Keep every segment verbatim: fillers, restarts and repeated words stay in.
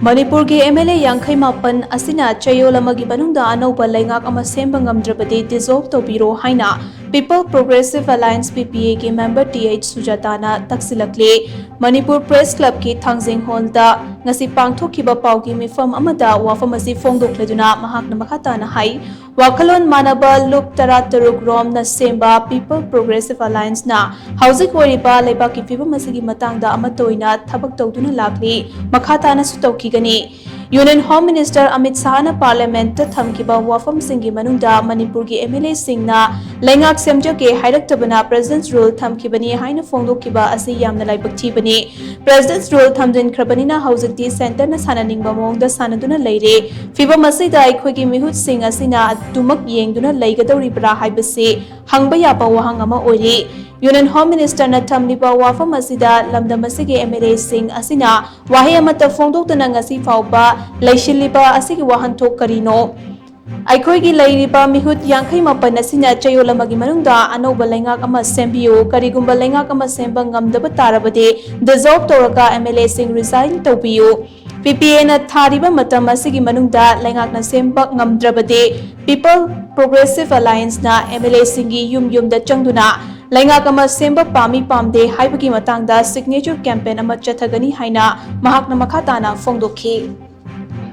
ꯃꯅꯤꯄꯨꯔꯒꯤ M L A ꯌꯥꯡꯈꯩ ꯃꯥꯄꯟ ꯑꯁꯤꯅ ꯆꯌꯣꯜ ꯑꯃꯒꯤ ꯃꯅꯨꯡꯗ ꯑꯅꯧꯕ ꯂꯩꯉꯥꯛ ꯑꯃ ꯁꯦꯝꯕ ꯉꯝꯗ꯭ꯔꯕꯗꯤ dissolve ꯇꯧꯕꯤꯔꯣ ꯍꯥꯏꯅ People Progressive Alliance, P P A ꯒꯤ member T H ꯁꯨꯖꯥꯇꯥꯅ ꯇꯛꯁꯤꯜꯂꯛꯂꯤ꯫ Manipur Press Club ꯀꯤ ꯊꯥꯡꯖꯤꯡ ꯍꯣꯜꯗ ꯉꯁꯤ ꯄꯥꯡꯊꯣꯛꯈꯤꯕ ꯄꯥꯎꯒꯤ ꯃꯤꯐꯝ ꯑꯃꯗ ꯋꯥꯐꯝ ꯑꯁꯤ ꯐꯣꯡꯗꯣꯛꯂꯗꯨꯅ ꯃꯍꯥꯛꯅ ꯃꯈꯥ ꯇꯥꯅ ꯍꯥꯏ, ꯋꯥꯈꯜꯂꯣꯟ ꯃꯥꯟꯅꯕ ꯂꯨꯞ ꯇꯔꯥꯇꯔꯨꯛ ꯔꯣꯝꯅ ꯁꯦꯝꯕ People Progressive Alliance ꯅ ꯍꯧꯖꯤꯛ ꯑꯣꯏꯔꯤꯕ ꯂꯩꯕꯥꯛꯀꯤ ꯐꯤꯕꯝ ꯑꯁꯤꯒꯤ ꯃꯇꯥꯡꯗ ꯑꯃꯠꯇ ꯑꯣꯏꯅ ꯊꯕꯛ ꯇꯧꯗꯨꯅ ꯂꯥꯛꯂꯤ, ꯃꯈꯥ ꯇꯥꯅꯁꯨ ꯇꯧꯈꯤꯒꯅꯤ꯫ Union Home Minister Amit ꯁꯥꯍꯅ Parliament ꯇ ꯊꯝꯈꯤꯕ ꯋꯥꯐꯝꯁꯤꯡꯒꯤ ꯃꯅꯨꯡꯗ ꯃꯅꯤꯄꯨꯔꯒꯤ M L A ꯁꯤꯡꯅ ꯂꯩꯉꯥꯛ ꯁꯦꯝꯖꯒꯦ ꯍꯥꯏꯔꯛꯇꯕꯅ President's Rule ꯊꯝꯈꯤꯕꯅꯤ ꯍꯥꯏꯅ ꯐꯣꯡꯗꯣꯛꯈꯤꯕ ꯑꯁꯤ ꯌꯥꯝꯅ ꯂꯥꯏꯕꯛ ꯊꯤꯕꯅꯤ꯫ President's Rule ꯊꯝꯖꯤꯟꯈ꯭ꯔꯕꯅꯤꯅ ꯍꯧꯖꯤꯛꯇꯤ centre ꯅ ꯁꯥꯟꯅꯅꯤꯡꯕ ꯃꯑꯣꯡꯗ ꯁꯥꯟꯅꯗꯨꯅ ꯂꯩꯔꯦ꯫ ꯐꯤꯕꯝ ꯑꯁꯤꯗ ꯑꯩꯈꯣꯏꯒꯤ ꯃꯤꯍꯨꯠꯁꯤꯡ ꯑꯁꯤꯅ ꯑꯗꯨꯃꯛ ꯌꯦꯡꯗꯨꯅ ꯂꯩꯒꯗꯧꯔꯤꯕ꯭ꯔꯥ ꯍꯥꯏꯕꯁꯤ ꯍꯪꯕ ꯌꯥꯕ ꯋꯥꯍꯪ ꯑꯃ ꯑꯣꯏꯔꯤ꯫ Union Home Minister ꯅ ꯊꯝꯂꯤꯕ ꯋꯥꯐꯝ ꯑꯁꯤꯗ ꯂꯝꯗꯝ ꯑꯁꯤꯒꯤ M L A ꯁꯤꯡ ꯑꯁꯤꯅ ꯋꯥꯍꯩ ꯑꯃꯠꯇ ꯐꯣꯡꯗꯣꯛꯇꯅ ꯉꯁꯤ ꯐꯥꯎꯕ ꯂꯩꯁꯤꯜꯂꯤꯕ ꯑꯁꯤꯒꯤ ꯋꯥꯍꯟꯊꯣꯛ ꯀꯔꯤꯅꯣ? ꯑꯩꯈꯣꯏꯒꯤ ꯂꯩꯔꯤꯕ ꯃꯤꯍꯨꯠ ꯌꯥꯡꯈꯩ ꯃꯥꯄꯟ ꯑꯁꯤꯅ ꯆꯌꯣꯜ ꯑꯃꯒꯤ ꯃꯅꯨꯡꯗ ꯑꯅꯧꯕ ꯂꯩꯉꯥꯛ ꯑꯃ ꯁꯦꯝꯕꯤꯌꯨ, ꯀꯔꯤꯒꯨꯝꯕ ꯂꯩꯉꯥꯛ ꯑꯃ ꯁꯦꯝꯕ ꯉꯝꯗꯕ ꯇꯥꯔꯕꯗꯤ dissolve ꯇꯧꯔꯒ M L A ꯁꯤꯡ resign ꯇꯧꯕꯤꯌꯨ꯫ P P A ꯅ ꯊꯥꯔꯤꯕ ꯃꯇꯝ ꯑꯁꯤꯒꯤ ꯃꯅꯨꯡꯗ ꯂꯩꯉꯥꯛꯅ ꯁꯦꯝꯕ ꯉꯝꯗ꯭ꯔꯕꯗꯤ People Progressive Alliance ꯅ M L A ꯁꯤꯡꯒꯤ ꯌꯨꯝ ꯌꯨꯝꯗ ꯆꯪꯗꯨꯅ ꯂꯩꯉꯥꯛ ꯑꯃ ꯁꯦꯝꯕ ꯄꯥꯝꯃꯤ ꯄꯥꯝꯗꯦ ꯍꯥꯏꯕꯒꯤ ꯃꯇꯥꯡꯗ signature campaign ꯑꯃ ꯆꯠꯊꯒꯅꯤ ꯍꯥꯏꯅ ꯃꯍꯥꯛꯅ ꯃꯈꯥ ꯇꯥꯅ ꯐꯣꯡꯗꯣꯛꯈꯤ꯫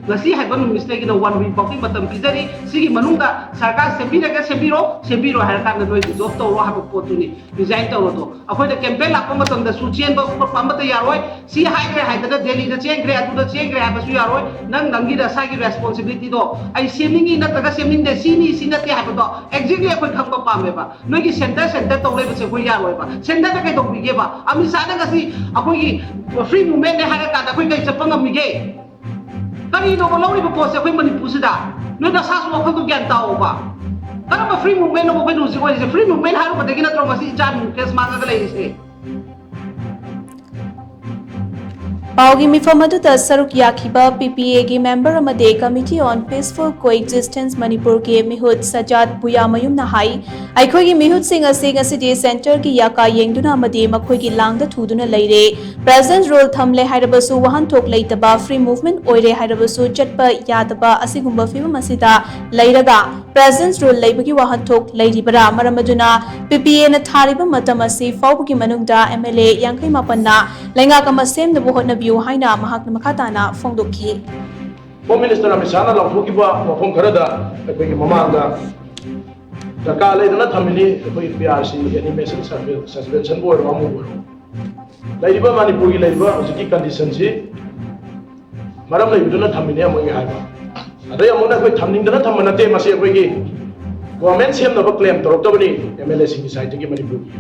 ꯉꯁꯤ ꯍꯥꯏꯕ ꯅꯨꯃꯤꯠꯁꯤꯗꯒꯤꯅ one week ꯐꯥꯎꯒꯤ ꯃꯇꯝ ꯄꯤꯖꯔꯤ꯫ ꯁꯤꯒꯤ ꯃꯅꯨꯡꯗ ꯁꯔꯀꯥꯔ ꯁꯦꯝꯕꯤꯔꯒ ꯁꯦꯝꯕꯤꯔꯣ, ꯁꯦꯝꯕꯤꯔꯣ ꯍꯥꯏꯔ ꯀꯥꯟꯗ ꯅꯣꯏ dissolve ꯇꯧꯔꯣ ꯍꯥꯏꯕ ꯄꯣꯠꯇꯨꯅꯤ, resign ꯇꯧꯔꯣꯗꯣ꯫ ꯑꯩꯈꯣꯏꯗ campaign ꯂꯥꯛꯄ ꯃꯇꯝꯗꯁꯨ ꯆꯦꯟꯕ ꯈꯣꯠꯄ ꯑꯃꯠꯇ ꯌꯥꯔꯣꯏ꯫ ꯁꯤ ꯍꯥꯏꯈ꯭ꯔꯦ ꯍꯥꯏꯗꯅ ꯗꯦꯜꯂꯤꯗ ꯆꯦꯟꯈ꯭ꯔꯦ, ꯑꯗꯨꯗ ꯆꯦꯟꯈ꯭ꯔꯦ ꯍꯥꯏꯕꯁꯨ ꯌꯥꯔꯣꯏ꯫ ꯅꯪ ꯅꯪꯒꯤ ꯅꯁꯥꯒꯤ responsibility ꯗꯣ, ꯑꯩ ꯁꯦꯝꯅꯤꯡꯉꯤ ꯅꯠꯇ꯭ꯔꯒ ꯁꯦꯝꯅꯤꯡꯗꯦ, ꯁꯤꯅꯤ ꯁꯤ ꯅꯠꯇꯦ ꯍꯥꯏꯕꯗꯣ exactly ꯑꯩꯈꯣꯏ ꯈꯪꯕ ꯄꯥꯝꯃꯦꯕ꯫ ꯅꯣꯏꯒꯤ centre centre ꯇꯧ ꯂꯩꯕꯁꯦ ꯑꯩꯈꯣꯏ ꯌꯥꯔꯣꯏꯕ꯫ Centre ꯗ ꯀꯩꯗꯧꯕꯤꯒꯦꯕ? ꯑꯃꯤꯠ ꯁꯥꯍꯅ ꯉꯁꯤ ꯑꯩꯈꯣꯏꯒꯤ free movement ꯅꯦ ꯍꯥꯏꯔ ꯀꯥꯟꯗ ꯑꯩꯈꯣꯏ ꯀꯩ ꯆꯠꯄ ꯉꯝꯃꯤꯒꯦ? ꯀꯔꯤꯅꯣꯕ ꯂꯧꯔꯤꯕ ꯄꯣꯠꯁꯦ ꯑꯩꯈꯣꯏ ꯃꯅꯤꯄꯨꯔꯁꯤꯗ? ꯅꯣꯏ ꯅꯁꯥꯁꯨ ꯋꯥꯈꯜꯗꯣ ꯒ꯭ꯌꯥꯟ ꯇꯥꯑꯣꯕ꯫ ꯀꯔꯝꯕ free movement ꯅꯣꯕ ꯑꯩꯈꯣꯏꯅ ꯍꯧꯖꯤꯛ ꯑꯣꯏꯔꯤꯁꯦ? Free movement ꯍꯥꯏꯔꯨꯕꯗꯒꯤ ꯅꯠꯇ꯭ꯔꯣ ꯉꯁꯤ ꯏꯆꯥ ꯅꯨꯡ case ꯃꯥꯡꯉꯒ ꯂꯩꯔꯤꯁꯦ? ꯄꯥꯎꯒꯤ ꯃꯤꯐꯝ ꯑꯗꯨꯗ ꯁꯔꯨꯛ ꯌꯥꯈꯤꯕ P P A ꯒꯤ member ꯑꯃꯗꯤ Committee on Peaceful Coexistence ꯃꯅꯤꯄꯨꯔꯒꯤ ꯃꯤꯍꯨꯠ ꯁꯖꯥꯗ ꯕꯨꯌꯥꯃꯌꯨꯝꯅ ꯍꯥꯏ, ꯑꯩꯈꯣꯏꯒꯤ ꯃꯤꯍꯨꯠꯁꯤꯡ ꯑꯁꯤ ꯉꯁꯤꯗꯤ centre ꯒꯤ ꯌꯥꯀꯥ ꯌꯦꯡꯗꯨꯅ ꯑꯃꯗꯤ ꯃꯈꯣꯏꯒꯤ ꯂꯥꯡꯗ ꯊꯨꯗꯨꯅ ꯂꯩꯔꯦ꯫ President's Rule ꯊꯝꯂꯦ ꯍꯥꯏꯔꯕꯁꯨ ꯋꯥꯍꯟꯊꯣꯛ ꯂꯩꯇꯕ, free movement ꯑꯣꯏꯔꯦ ꯍꯥꯏꯔꯕꯁꯨ ꯆꯠꯄ ꯌꯥꯗꯕ ꯑꯁꯤꯒꯨꯝꯕ ꯐꯤꯕꯝ ꯑꯁꯤꯗ ꯂꯩꯔꯒ President's Rule ꯂꯩꯕꯒꯤ ꯋꯥꯍꯟꯊꯣꯛ ꯂꯩꯔꯤꯕꯔꯥ? ꯃꯔꯝ ꯑꯗꯨꯅ P P A ꯅ ꯊꯥꯔꯤꯕ ꯃꯇꯝ ꯑꯁꯤ ꯐꯥꯎꯕꯒꯤ ꯃꯅꯨꯡꯗ M L A ꯌꯥꯡꯈꯩ ꯃꯥꯄꯟꯅ ꯂꯩꯉꯥꯛ ꯑꯃ ꯁꯦꯝꯅꯕ ꯍꯣꯠꯅꯕꯤꯌꯨ ꯍꯥꯏꯅ ꯃꯍꯥꯛꯅ ꯃꯈꯥ ꯇꯥꯅ ꯐꯣꯡꯗꯣꯛꯈꯤ꯫ Home Minister ꯑꯃꯤꯠ ꯁꯥꯍꯅ ꯂꯥꯎꯊꯣꯛꯈꯤꯕ ꯋꯥꯐꯝ ꯈꯔꯗ ꯑꯩꯈꯣꯏꯒꯤ ꯃꯃꯥꯡꯗ ꯗꯔꯀꯥꯔ ꯂꯩꯗꯅ ꯊꯝꯃꯤꯅꯤ꯫ ꯑꯩꯈꯣꯏ P R C animation suspensionꯕꯨ ꯑꯣꯏꯔꯣ, ꯑꯃꯕꯨ ꯑꯣꯏꯔꯣ, ꯂꯩꯔꯤꯕ ꯃꯅꯤꯄꯨꯔꯒꯤ ꯂꯩꯔꯤꯕ ꯍꯧꯖꯤꯛꯀꯤ conditionꯁꯤ ꯃꯔꯝ ꯂꯩꯕꯗꯨꯅ ꯊꯝꯃꯤꯅꯦ ꯑꯃꯨꯛ ꯍꯥꯏꯕ꯫ ꯑꯗꯩ ꯑꯃꯨꯛꯅ ꯑꯩꯈꯣꯏ ꯊꯝꯅꯤꯡꯗꯅ ꯊꯝꯕ ꯅꯠꯇꯦ, ꯃꯁꯤ ꯑꯩꯈꯣꯏꯒꯤ government ꯁꯦꯝꯅꯕ claim ꯇꯧꯔꯛꯇꯕꯅꯤ꯫ M L A ꯁꯤꯡꯒꯤ sideꯇꯒꯤ ꯃꯅꯤꯄꯨꯔꯒꯤ,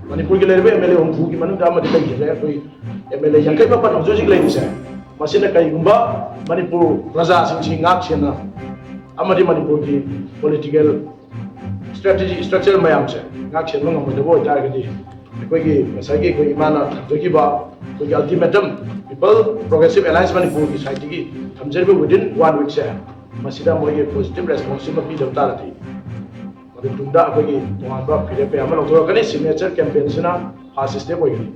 ꯃꯅꯤꯄꯨꯔꯒꯤ ꯂꯩꯔꯤꯕ M L A ꯍꯨꯝꯐꯨꯒꯤ ꯃꯅꯨꯡꯗ ꯑꯃꯗꯤ ꯂꯩꯈꯤꯗ꯭ꯔꯦ꯫ ꯑꯩꯈꯣꯏ M L A ꯌꯥꯡꯈꯩ ꯃꯥꯄꯟ ꯍꯧꯖꯤꯛ ꯍꯧꯖꯤꯛ ꯂꯩꯔꯤꯁꯦ, ꯃꯁꯤꯅ ꯀꯔꯤꯒꯨꯝꯕ ꯃꯅꯤꯄꯨꯔ ꯄ꯭ꯔꯖꯥꯁꯤꯡꯁꯤ ꯉꯥꯛ ꯁꯦꯟꯅ ꯑꯃꯗꯤ ꯃꯅꯤꯄꯨꯔꯒꯤ political strategy, structure ꯃꯌꯥꯝꯁꯦ ꯉꯥꯛ ꯁꯦꯟꯕ ꯉꯝꯃꯣꯏꯗꯕ ꯑꯣꯏꯇꯥꯔꯒꯗꯤ, ꯑꯩꯈꯣꯏꯒꯤ ꯉꯁꯥꯏꯒꯤ ꯑꯩꯈꯣꯏ ꯏꯃꯥꯅ ꯊꯝꯖꯈꯤꯕ ꯑꯩꯈꯣꯏꯒꯤ ultimatum, People Progressive Alliance ꯃꯅꯤꯄꯨꯔꯒꯤ sideꯇꯒꯤ ꯊꯝꯖꯔꯤꯕ within one weekꯁꯦ, ꯃꯁꯤꯗ ꯃꯣꯏꯒꯤ positive response ꯑꯃ ꯄꯤꯗꯕ ꯇꯥꯔꯗꯤ, ꯃꯗꯨ ꯇꯨꯡꯗ ꯑꯩꯈꯣꯏꯒꯤ ꯇꯣꯉꯥꯟꯕ ꯐꯤꯔꯦꯞ ꯀꯌꯥ ꯑꯃ ꯂꯧꯊꯣꯔꯛꯀꯅꯤ꯫ Signature campaignꯁꯤꯅ first step ꯑꯣꯏꯒꯅꯤ꯫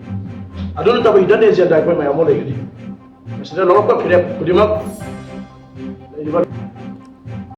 ꯑꯗꯨ ꯅꯠꯇꯕ hidden agenda ꯑꯩꯈꯣꯏ ꯃꯌꯥꯝ ꯑꯃ ꯂꯩꯒꯅꯤ꯫ ꯃꯁꯤꯗ ꯂꯧꯔꯛꯄ ꯐꯤꯔꯦꯞ ꯈꯨꯗꯤꯡꯃꯛ